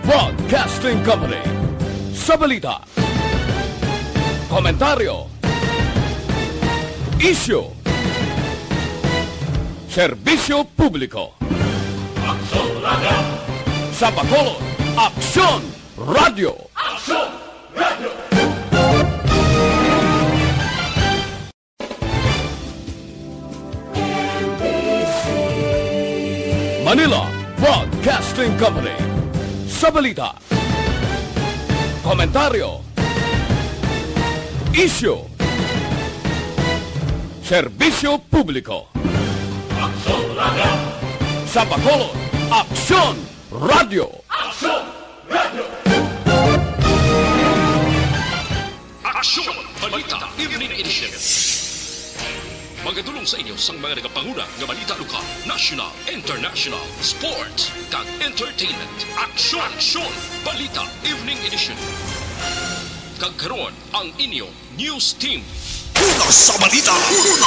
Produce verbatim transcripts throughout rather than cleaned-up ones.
Broadcasting Company. Sa balita, komentaryo, isyu, serbisyo publiko. Aksyon Radio! Sa Bacolod, Aksyon Radio! Aksyon Radio! Manila Broadcasting Company. Sa balita, komentaryo, isyu, serbisyo publiko. Aksyon Radio! Sa Bacolod, Aksyon Radio! Aksyon Radio! Aksyon Balita Evening Edition. Magadulong sa inyo sang mga nagapanguna nga balita lokal, national, international, sports, kag entertainment. Aksyon! Aksyon! Balita Evening Edition. Kag karon, ang inyo news team. Una sa balita,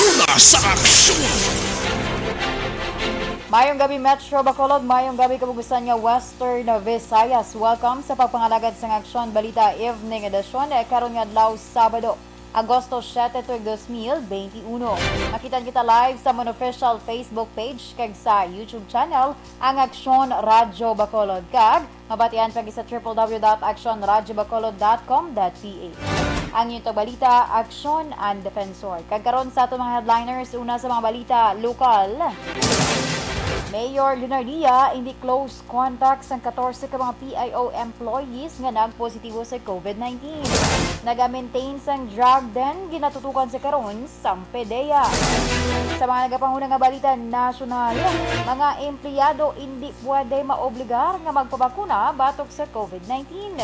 una sa aksyon. Mayong gabi, Metro Bacolod. Mayong gabi, kabug-usan nga Western Visayas. Welcome sa pagpangalagad sang Aksyon Balita Evening Edition, eh, karon nga adlaw, Sabado, Agosto siete, tuig dos mil benti uno. Makita kita live sa amon official Facebook page kag sa YouTube channel, ang Aksyon Radyo Bacolod, kag mabatian pa gid sa triple W dot aksyon radyo bacolod dot com dot P H. Ang inyong tagbalita, Aksyon and Defensor. Kag karon sa aton mga headliners, una sa mga balita lokal. Mayor Leonardia, hindi close contact sang katorse ka mga P I O employees nga nagpositibo sa COVID nineteen. Naga-maintain sang drug den ginatutukan sa karon sang PDEA. Sa mga nagapanguna nga balita nasyonal, mga empleyado indi pwede maobligar nga magpabakuna batok sa COVID nineteen.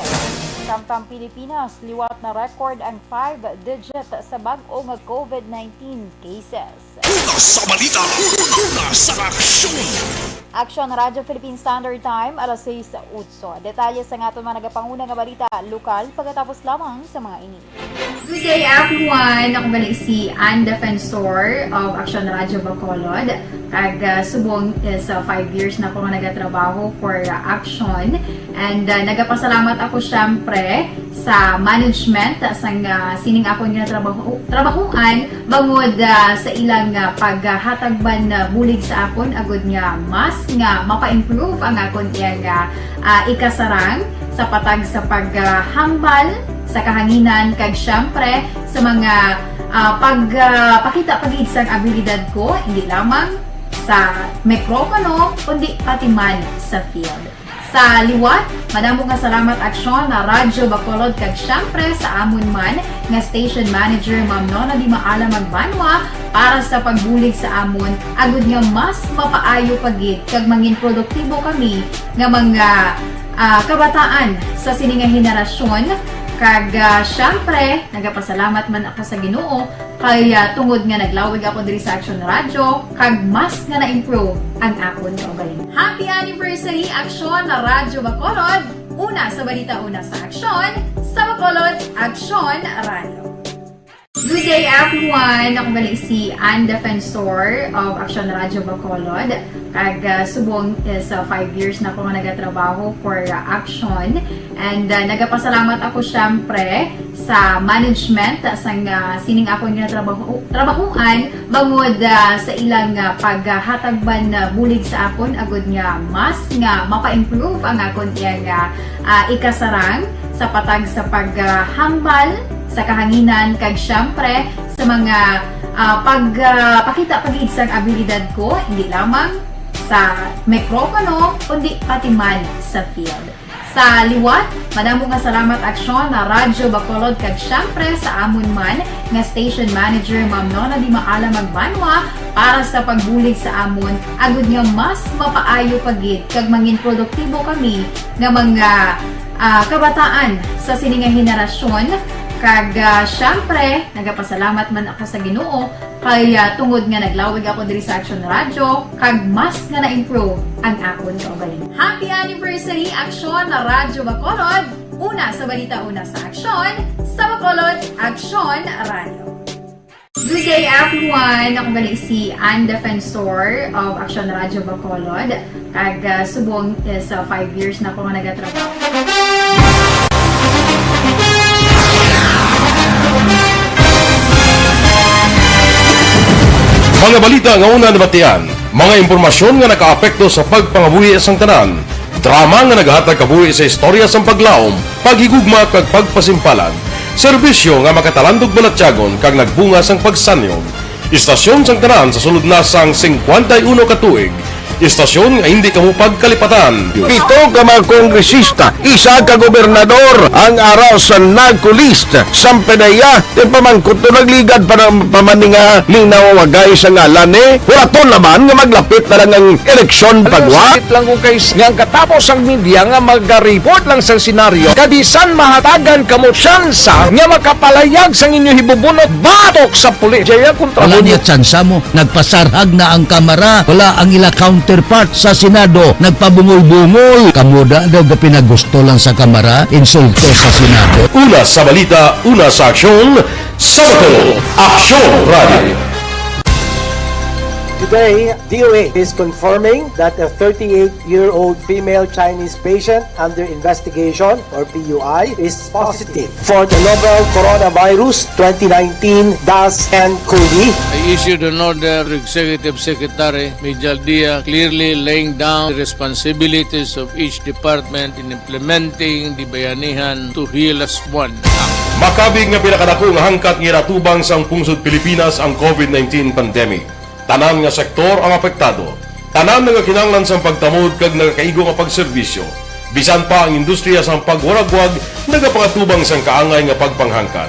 Samtang Pilipinas, liwat na record ang five-digit sa bag-o nga COVID nineteen cases. Una sa balita, una sa aksyon. Aksyon Radyo Philippine Standard Time, alas sais otso. Detalye sa aton mga nagapanguna nga balita lokal pagkatapos lamang sa mga ini. Good day, everyone. Ako gali si Ann Defensor of Aksyon Radyo Bacolod. Kag, ah, subong is, ah, five years na ako nga nagatrabaho for, ah, Aksyon. And, ah, nagapasalamat ako, syempre, sa management sang, ah, sining akon nga trabaho, trabahuan bangod, ah, sa ilang, ah, paghatag man, ah, bulig sa akon agud nga mas nga mapa-improve ang akon iyang, ah, ah, ikasarang sa patag sa paghambal sa kahanginan kag syempre sa mga, ah, pag, ah, pakita pa gid sang abilidad ko, hindi lamang sa mikropono kundi pati man sa field. Sa liwat, madamo nga salamat, Aksyon Radyo Bacolod, kag syempre sa amon man nga station manager, Ma'am Nona Di Maala Magbanwa, para sa pagbulig sa amon, agud nga mas mapaayo pa gid kag mangin produktibo kami nga mga, ah, kabataan sa sini nga henerasyon. Kag, ah, syempre, nagapasalamat man ako sa Ginoo kay, ah, tungod nga naglawig ako diri sa Aksyon Radyo, kag mas nga na-improve ang akon kaugalingon. Happy anniversary, Aksyon Radyo Bacolod! Una sa balita, una sa aksyon, sa Bacolod, Aksyon Radyo. Good day, everyone! Ako gali si Ann Defensor of Aksyon Radyo Bacolod. Kag, ah, subong is, ah, five years na ako nga nagatrabaho for, ah, Aksyon. And, ah, nagapasalamat ako, syempre, sa management sang, ah, sining akon nga trabaho, trabahuan bangod, ah, sa ilang, ah, paghatag man, ah, bulig sa akon agud nga mas nga mapa-improve ang akon iyang, ah, ah, ikasarang sa patag sa paghambal sa kahanginan kag syempre sa mga, ah, pag, ah, pakita pa gid sang abilidad ko, hindi lamang sa mikropono kundi pati man sa field. Sa liwat, madamo nga salamat, Aksyon Radyo Bacolod, kag syempre sa amon man nga station manager, Ma'am Nona Di Maala Magbanwa, para sa pagbulig sa amon, agud nga mas mapaayo pa gid kag mangin produktibo kami nga mga, ah, kabataan sa sini nga henerasyon. Kag, ah, syempre, nagapasalamat man ako sa Ginoo kay, ah, tungod nga naglawig ako diri sa Aksyon Radyo, kag mas nga na-improve ang akon kaugalingon. Happy anniversary, Aksyon Radyo Bacolod! Una sa balita, una sa aksyon, sa Bacolod, Aksyon Radyo. Good day, everyone! Ako gali si Ann Defensor of Action Radio Bacolod. Kag, ah, subong is, ah, five years na ako nga nagatrabaho. Mga balita nga una nabatian, mga impormasyon nga nakaapekto sa pagpangabuhi sang tanan, drama nga nagahatag kabuhi sa istorya sang paglaom, paghigugma kag pagpasimpalan, serbisyo nga makatalandog balatyagon kag nagbunga sang pagsanyog. Istasyon sang tanan sa sulod na sang singkwenta y uno ka tuig. Istasyon nga hindi kamo pagkalipatan. Pito ka mga kongresista, isa ka gobernador ang ara sa NAGCO list. Sang P D E A, ti pamangkot to nagligad pa ng pamaninga linaw wagay sa ngalan ni. Wala to naman nga maglapit na lang ang eleksyon pagwa. Sakit lang ko kay s-, nga ang katapos ang media nga magareport lang sang senaryo, kabisan mahatagan kamo tsansa nga makapalayag sang inyo hibubunot batok sa pulis. Jaya kontra Wala mo. Niya tsansa mo. Nagpasarhag na ang Kamara. Wala ang ila counterpart sa Senado. Nagpabungol-bungol. Kamo da daw gapinagusto lang sa Kamara. Insulto sa Senado. Una sa balita, una sa aksyon, sa Bacolod, Aksyon Radio. Today, D O A is confirming that a thirty-eight-year-old female Chinese patient under investigation, or P U I, is positive for the novel coronavirus twenty nineteen dash N cov. I issued an order to Executive Secretary Mijal Dia, clearly laying down the responsibilities of each department in implementing the Bayanihan to Heal as One Act. Makabig nga pinakadako nga hangkat nga ginatubang sang pungsod Pilipinas ang covid nineteen pandemic. Tanan nga sektor ang apektado. Tanan nagakinahanglan sang pagtamod kag nagakaigo nga pagserbisyo. Bisan pa ang industriya sang pagwaragwag nagapangatubang sang kaangay nga pagpanghangkat.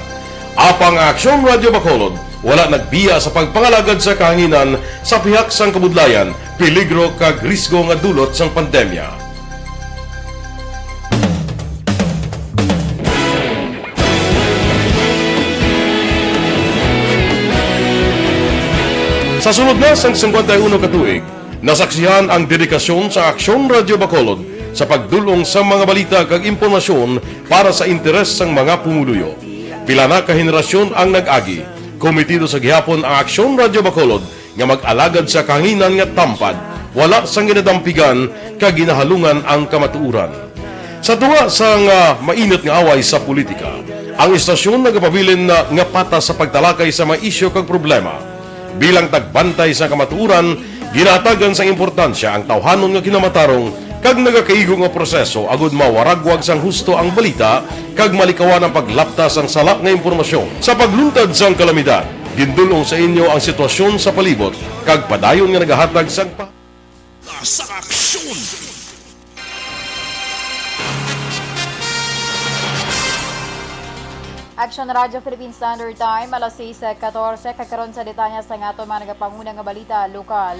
Apang ang Aksyon Radio Bacolod wala nagbiya sa pagpangalagad sa kahanginan sa pihak sang kabudlayan, peligro kag risgo nga dulot sang pandemya. Sa sulod na sang singkwenta y uno ka tuig, nasaksihan ang dedikasyon sa Aksyon Radio Bacolod sa pagdul-ong sa mga balita kag impormasyon para sa interes sang mga pumuluyo. Pila na ka henerasyon ang nag-agi, kometido sa gihapon ang Aksyon Radio Bacolod nga mag-alagad sa kahanginan nga tampad, wala sang ginadampigan kag ginahalungan ang kamatuoran. Sa tunga sang, ah, mainit nga away sa politika, ang istasyon nagapabilin na nga patas sa pagtalakay sa mga isyu kag problema. Bilang tagbantay sa kamatuoran, ginahatagan sang importansya ang tawhanon nga kinamatarong kag nagakaigo nga proseso agud mawaragwag sang husto ang balita kag malikawan ang paglapta sang sala nga impormasyon. Sa pagluntad sang kalamidad, gindul-ong sa inyo ang sitwasyon sa palibot kag padayon nga nagahatag sang pa- Sa aksyon. Action Radio Philippine Standard Time, alas sais katorse. Kag karon sa detalye sa aton mga nagapanguna nga balita lokal.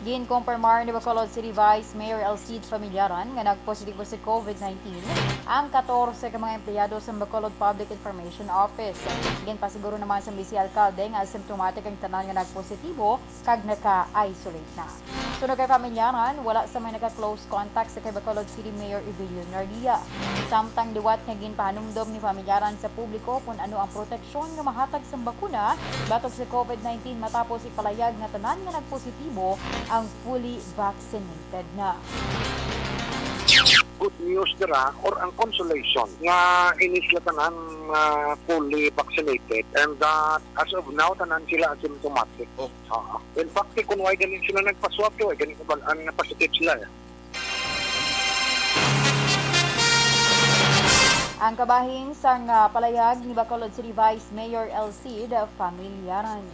Ginkumpirmar ni Bacolod City Vice Mayor Elcid Familiaran nga nagpositibo sa covid nineteen ang katorse ka mga empleyado sa Bacolod Public Information Office. Ginpasiguro naman sa Vice Alkalde nga asymptomatic ang tanan nga nagpositibo kag naka-isolate na. Suno kay Familiaran, wala sa may naka-close contact sa kay Bacolod City Mayor Evelio Nardia. Samtang liwat nga ginpahanumdom ni Familiaran sa publiko kon ano ang proteksyon nga mahatag sang bakuna batok sa covid nineteen matapos ipalayag nga tanan nga nagpositibo ang fully vaccinated na. Good news dira, or ang consolation, nga ini sila tanan, ah, fully vaccinated, and that as of now tanan sila asymptomatic. Okay. Oo. In fact, kung why ganin sila nagpa-swab, kay why ganin nabal-an nga positive sila, eh. Ang kabahin sang, ah, palayag ni Bacolod City Vice Mayor Elcid Familiaran.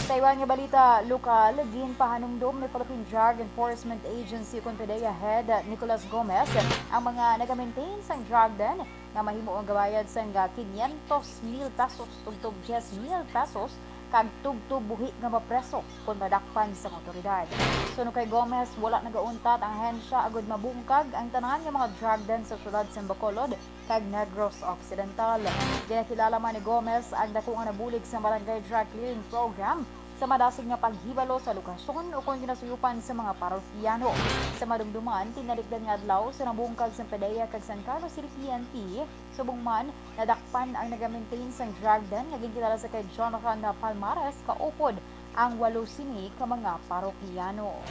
Sa iban nga balita lokal, ginpahanumdom ni Philippine Drug Enforcement Agency kon PDEA Head Nicolas Gomez ang mga naga-maintain sang drug den nga mahimo ang gabayad sang quinientos mil pesos tubtob diez mil pesos kag tubtob buhi nga mapreso kon madakpan sang awtoridad. Suno kay Gomez, wala nagauntat ang ahensya agud mabungkag ang tanan nga mga drug den sa siyudad sang Bacolod kag Negros Occidental. Ginakilala man ni Gomez ang dako nga nabulig sa Barangay Drug Clearing Program sa madasig nga paghibalo sa lokasyon ukon ginasuyupan sa mga parokyano. Sa madumduman, tinalikdan nga adlaw sa nabungkag sang PDEA kag San Carlos City P N P, subong man, nadakpan ang naga-maintain sang drug den nga ginkilala sa kay Jonathan Palmares kaupod ang walo sini ka mga parokyano.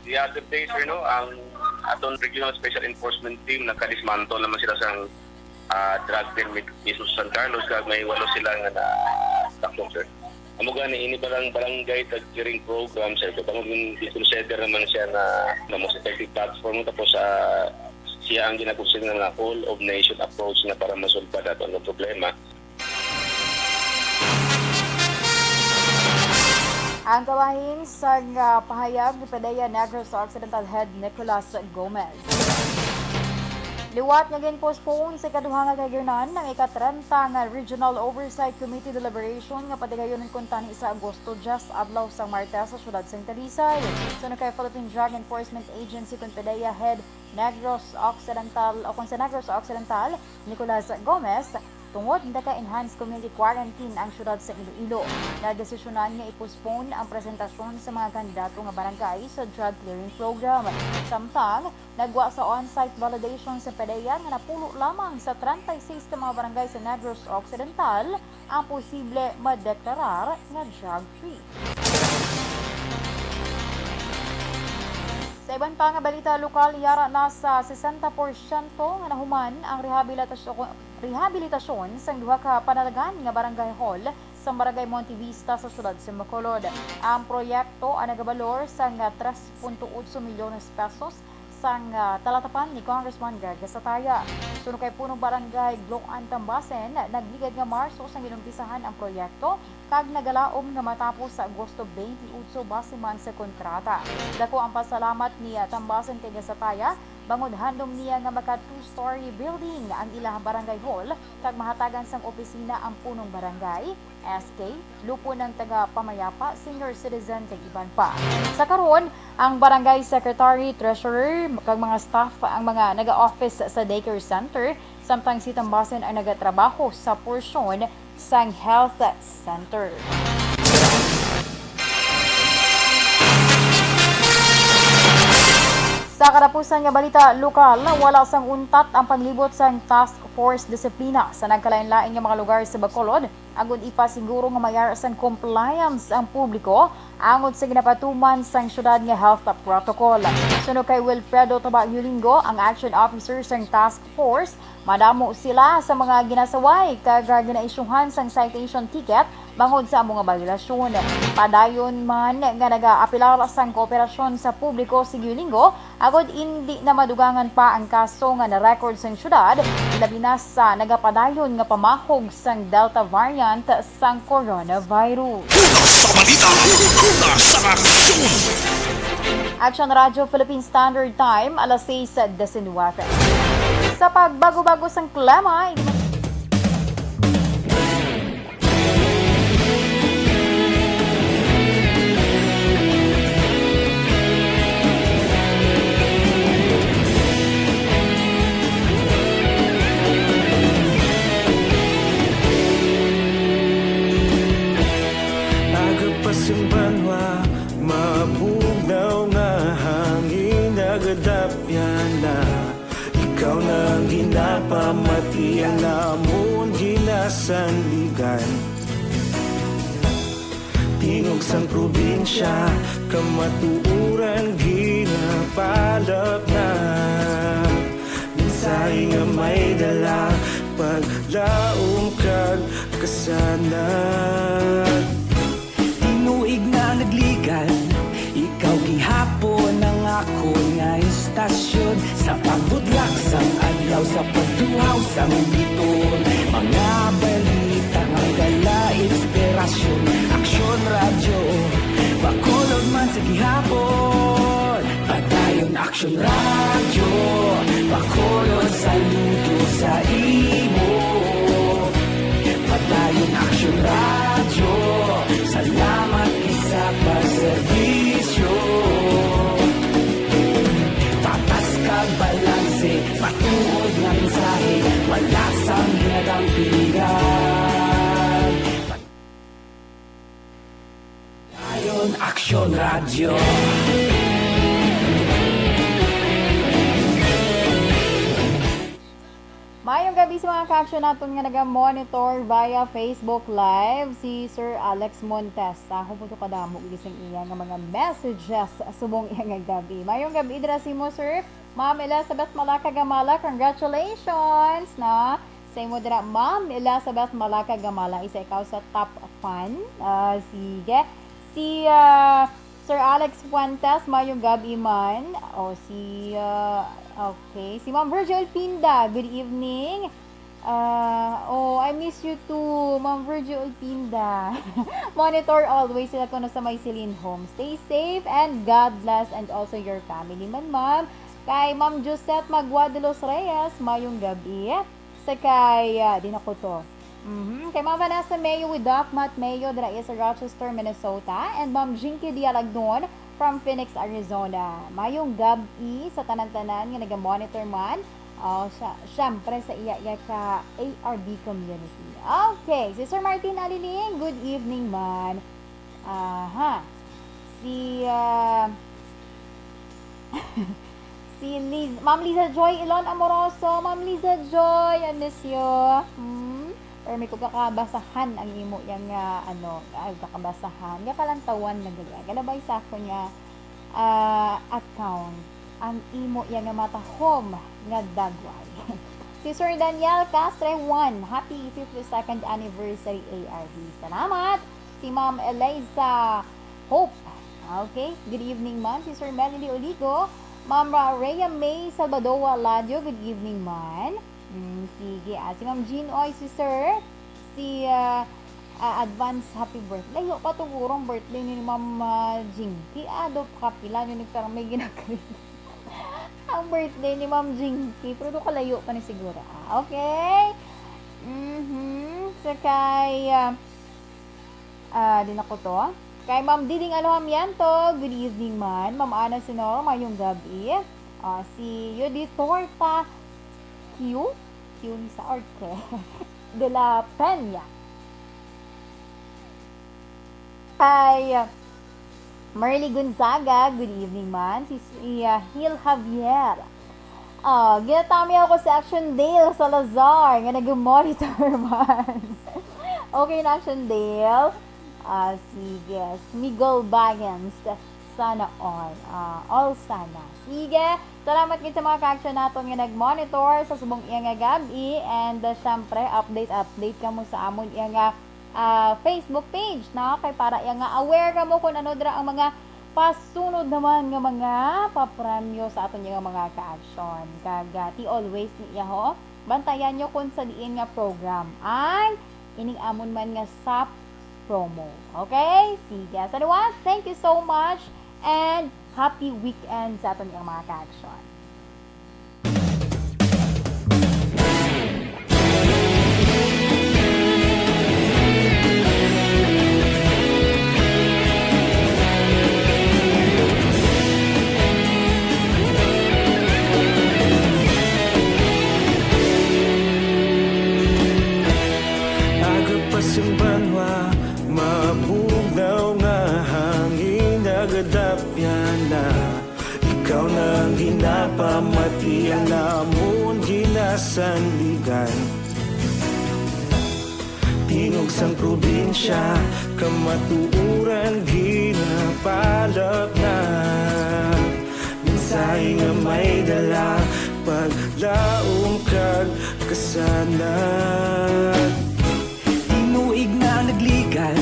The other day, sir, no, ang aton Regional Special Enforcement Team, nakadismantle naman sila sang, ah, drug den mi-, mismo sa San Carlos, kag may walo sila nga na-, na-, sir. Amo gani, ini barang-, barangay targeting program, sir. Bangod yung consider naman siya na, na most effective platform, tapos, ah, siya ang ginakonsider nga whole of nation approach na para masulbad ato ang problema. Ang kabahin sang, ah, pahayag ni PDEA Negros Occidental Head Nicolas Gomez. Liwat nga gin-postpone sa ikaduha nga kahigayunan ang ika-trenta nga Regional Oversight Committee deliberation nga patigayon kuntani sa Agosto diyes, adlaw sang Martes, sa siyudad sang Talisay. Suno kay Philippine Drug Enforcement Agency kon PDEA Head Negros Occidental, o kon sa Negros Occidental, Nicolas Gomez, tungod naka-enhanced community quarantine ang siyudad sa Iloilo, nadesisyonan nga i-postpone ang presentasyon sa mga kandidato nga barangay sa drug clearing program. Samtang, nagwa sa on-site validation sa PDEA nga napulo lamang sa treinta y seis ka mga barangay sa Negros Occidental ang posible madeklarar nga drug-free. Sa iban pa nga balita lokal, yara na sa sesenta porsyento nga nahuman ang rehabilitasyon, rehabilitasyon sang duha ka panalagan nga barangay hall sa Barangay Monte Vista sa siyudad sa Bacolod. Ang proyekto ang nagabalor sang tres punto otso milyones pesos sang, ah, talatapan ni Congressman Greg Gasataya. Suno kay Punong Barangay Gloan Tambasen, nagligad nga Marso sang ginumpisahan ang proyekto kag nagalaom nga matapos sa Agosto twenty-eight base man sa kontrata. Dako ang pasalamat ni, ah, Tambasen kay Gasataya bangod handom niya nga maka two-story building ang ilang barangay hall kag mahatagan sang opisina ang punong barangay, S K, lupo ng taga-pamayapa, senior citizen, kag iban pa. Sa karon, ang barangay secretary, treasurer, kag mga staff ang mga naga-office sa daycare center, samtang si Tambasen ang nagatrabaho sa porsyon sang health center. Sa katapusan nga balita lokal, wala sang untat ang panglibot sang Task Force Disiplina sa nagkalain-lain nga mga lugar sa Bacolod, agud ipasiguro nga mayara sang compliance ang publiko angot sa ginapatuman sang siyudad nga health protocol. Suno kay Wilfredo Tabaglio Lingo, ang action officer sang task force, madamo sila sa mga ginasaway kag ginaisyuhan sang citation ticket bangod sa amo nga bayolasyon. Padayon man nga nagaapelar sang kooperasyon sa publiko si Lingo, agod indi na madugangan pa ang kaso nga na-record sang siyudad, labi na sa nagapadayon nga pamahog sang Delta variant sang coronavirus. Una sa balita, una sa aksyon. Action Radio Philippine Standard Time, alas sais disinwebe. Sa pagbago-bago sang klima, Aga pa sing banwa, mabugnaw nga hangin nagadapyan na. Ikaw na ang ginapamati, ang amon ginasandigan. Tingog sang probinsya, kamatuoran ginapalap na. Mensahe nga may dala, paglaom kag kasanag. Tinuig na nagligan, ikaw gihapon ang akon nga istasyon. Sa pagbudlak sang adlaw, sa pagtuhaw sang biton, mga balita nga dala inspirasyon. Aksyon Radyo, Bacolod man sa gihapon. Padayon Aksyon Radyo, Bacolod, saludo sa imo. Padayon Aksyon Radyo, salamat gid sa pagserbisyo. Patas kag balanse, matuod nga mensahe, wala sang ginadampigan. Maayong gabi sa mga ka-action naton nga naga-monitor via Facebook Live, si Sir Alex Montes. Ako po to kadamo gising iya nga mga messages subong iya nga gabi. Maayong gabi dira sa imo, sir. Ma'am Elizabeth Malaka Gamala, congratulations na sa imo dira. Ma'am Elizabeth Malaka Gamala, isa ikaw sa top fan. Ah, sige. Si ah, Sir Alex Fuentes, maayong gabi man. O si ah, okay. Si Ma'am Virgil Pinda, good evening. Ah, oh, I miss you too, Ma'am Virgil Pinda. Monitor always sila kuno sa may Celine Home. Stay safe and God bless and also your family man, ma'am. Kay Ma'am Josette Magua de los Reyes, maayong gabi. Sa kay, ah, di na ko to. Mhm. Kay Ma'am Vanessa Mayo with Doc Matt Mayo, dira iya sa Rochester, Minnesota. And Ma'am Jinky Dialagnon from Phoenix, Arizona. Maayong gab-i sa tanan-tanan nga naga-monitor man. Oh, sa, syempre sa iya, iya ka A R B community. Okay, si Sir Martin Aliling, good evening man. Aha. Si, ah, si Liz, Ma'am Liza Joy Ilon Amoroso. Ma'am Liza Joy, I miss you. Hmm? Pero may ko kakabasahan ang imo yang, ah, ano, ay, kakabasahan. Nga kalantawan na gali. Galabay sa ako nga, ah, account ang imo yang nga matahom nga dagway. Si Sir Daniel Castre Juan, happy fifty-second anniversary A R B. Salamat. Si Ma'am Eliza Hope. Okay, good evening, ma'am. Si Sir Melody Oligo, Ma'am Ra-, Rhea May Salvador Ladio, good evening man. Mm, sige, ah, si Ma'am Jean Oy, si Sir, si, ah, ah, advance happy birthday. Layo pa to gurong birthday ni Ma'am, ah, Jinky. Ah, do pa kapila ni, pero may ginakari. Ang birthday ni Ma'am Jinky, pero do kalayo pa ni siguro. Ah, okay. Mhm. Sa kay, ah, ah, di na ko to. Kay Ma'am Diding Alojamiento, good evening man. Ma'am Ana Senor, mayong gabi. Ah, si Yudi Torta Q, Q ni sa arte. De la Peña. Kay Merly Gonzaga, good evening man. Si, si, ah, Hil Javier. Ah, ginatami ako sa Action Dale Salazar nga nag-monitor man. Okay na, Action Dale. Ah, sige. Miguel Bagens, sana all. Ah, all sana. Sige. Salamat gid sa mga ka-action naton nga nag-monitor sa subong iya nga gab-i. And, ah, syempre, update, update kamo sa amon iya nga ah, Facebook page, no? Kay para iya nga aware kamo kung ano dira ang mga pasunod naman nga mga papremyo sa aton nga mga ka-action. Kag, ah, ti always niya, ho, bantayan nyo kung sa diin nga program ang ining amon man nga sa promo. Okay? Sige. Sa liwat, thank you so much and happy weekend sa aton nga mga ka-action. Aga pa sing banwa, mabugnaw nga hangin, nagadapyan na. Ikaw na ang ginapamati, ang amon ginasandigan. Tingog sang probinsya, kamatuoran ginapalapnag. Mensahe nga may dala, paglaom kag kasanag. Tinuig na ang nagligan,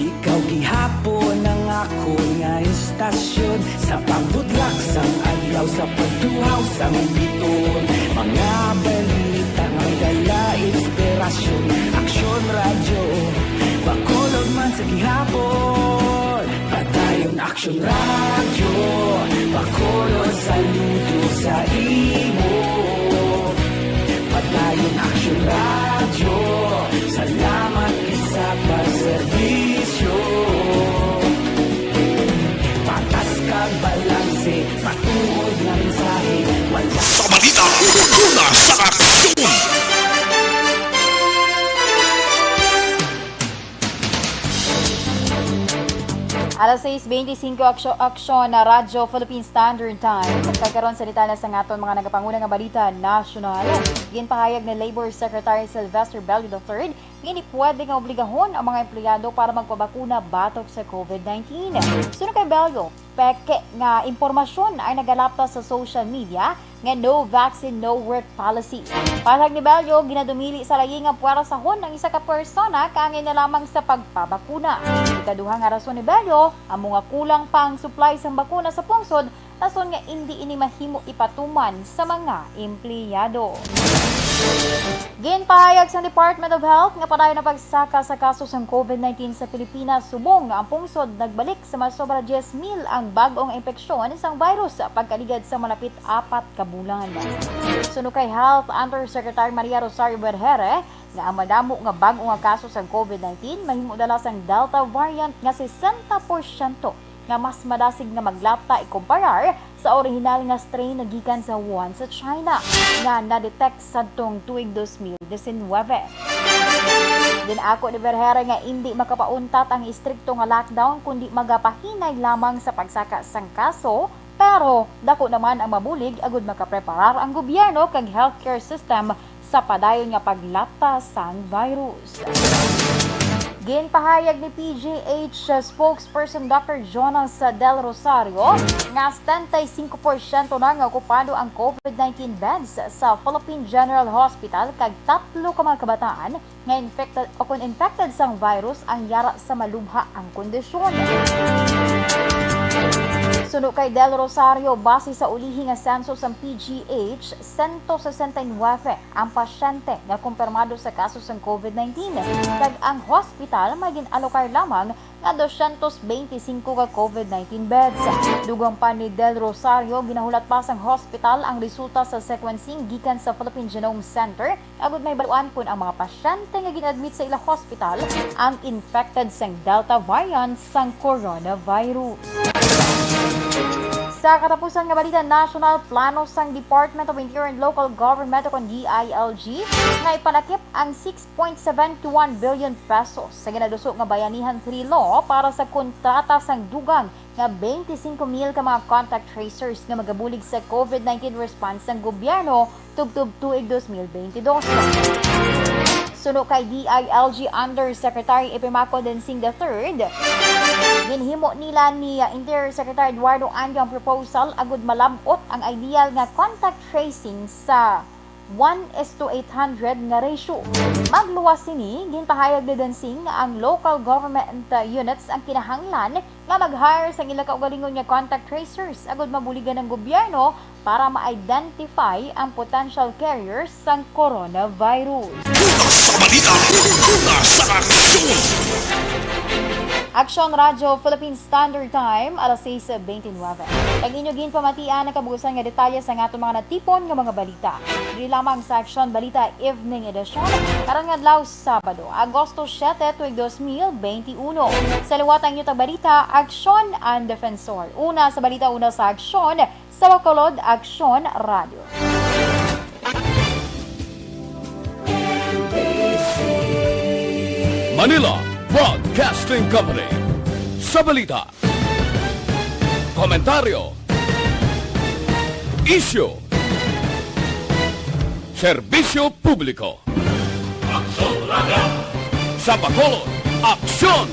ikaw gihapon ang akon nga istasyon. Sa pagbudlak sang adlaw, sa pagtuhaw sang biton, mga balita may dala inspirasyon. Aksyon Radyo, Bacolod man sa gihapon. Padayon Aksyon Radyo, Bacolod, saludo sa imo. Padayon Aksyon Radyo, salamat gid sa pagserbisyo. Patas kag balanse, matuod nga mensahe, wala. Sa balita, una sa aksyon. Alas sais beintisinko, aksyo-, aksyon na Radyo Philippine Standard Time. Kag karon sa detalye sa aton mga nagapanguna nga balita nasyonal. Ginpahayag ni Labor Secretary Sylvester Bello the third nga hindi pwede nga obligahon ang mga empleyado para magpabakuna batok sa covid nineteen. Suno kay Bello, peke nga impormasyon ang nagalapta sa social media nga no vaccine, no work policy. Palihog ni Bello, ginadumili sa layi nga pwersahon ang isa ka persona kaangay na lamang sa pagpabakuna. Ikaduha nga rason ni Bello, amo nga kulang pa ang supply sang bakuna sa pungsod, rason nga indi ini mahimo ipatuman sa mga empleyado. Ginpahayag sang Department of Health nga padayon ang pagsaka sa kaso sang covid nineteen sa Pilipinas, subong nga ang pungsod nagbalik sa mas sobra diyes mil ang bag-o nga impeksyon sang virus sa pagkaligad sa malapit apat ka bulan. Suno kay Health Undersecretary Maria Rosario Vergere, nga ang madamo nga bag-o nga kaso sang covid nineteen mahimo dala sang Delta variant nga sesenta porsyento nga mas madasig nga maglapta ikumparar sa orihinal nga strain nga gikan sa Wuhan sa China nga na-detect sadtong tuig dos mil disinwebe. Ginako ni Vergere nga indi makapauntat ang istrikto nga lockdown kundi magapahinay lamang sa pagsaka sang kaso, pero dako naman ang mabulig agud makapreparar ang gobyerno kag healthcare system sa padayon nga paglapta sang virus. Ginpahayag ni P G H spokesperson Doctor Jonas Del Rosario nga setenta y cinco porsyento na nga okupado ang covid nineteen beds sa Philippine General Hospital kag tatlo ka mga kabataan nga infected o kon infected sang virus ang yara sa malubha ang kondisyon. Suno kay Del Rosario, base sa ulihi nga senso sang P G H, sento sesenta y nuebe ang pasyente nga kumpirmado sa kaso sang covid nineteen, kag ang hospital may gin-alokar lamang nga dosyentos beintisinko ka covid nineteen beds. Dugang pa ni Del Rosario, ginahulat pa sang hospital ang resulta sa sequencing gikan sa Philippine Genome Center, agud mahibaluan kon ang mga pasyente nga gin-admit sa ila hospital ang infected sang Delta variant sang coronavirus. Sa katapusan nga balita nasyonal, plano sang Department of Interior and Local Government o kon D I L G nga ipalakip ang six point seven one billion pesos sa ginaduso nga Bayanihan three Law para sa kontrata sang dugang nga twenty-five mil ka mga contact tracers nga magabulig sa covid nineteen response sang gobyerno tubtob tuig dos mil twenty-dos. Suno kay D I L G Undersecretary Epimaco Densing the third, ginhimo nila ni, uh, Interior Secretary Eduardo Anyo ang proposal agud malab-ot ang ideal nga contact tracing sa one is to eight hundred nga ratio. Magluwas sini, ginpahayag ni Densing nga ang local government, uh, units ang kinahanglan nga mag-hire sang ila kaugalingon nga contact tracers agud mabuligan ang gobyerno para ma-identify ang potential carriers sang coronavirus. Una sa balita, una sa aksyon. Aksyon Radyo Philippine Standard Time, alas sais beintinuebe. Ang inyo ginpamatian ang kabuusan nga detalye sa aton mga natipon nga mga balita. Diri lamang sa Aksyon Balita Evening Edition, karon nga adlaw, Sabado, Agosto siete, tuig dos mil beintiuno. Sa liwat ang inyo tagbalita, Aksyon ang Defensor. Una sa balita, una sa aksyon, sa Bacolod, Aksyon Radio. Manila Broadcasting Company. Sa balita, komentaryo, isyu, serbisyo publiko. Aksyon Radio. Sa Bacolod, Aksyon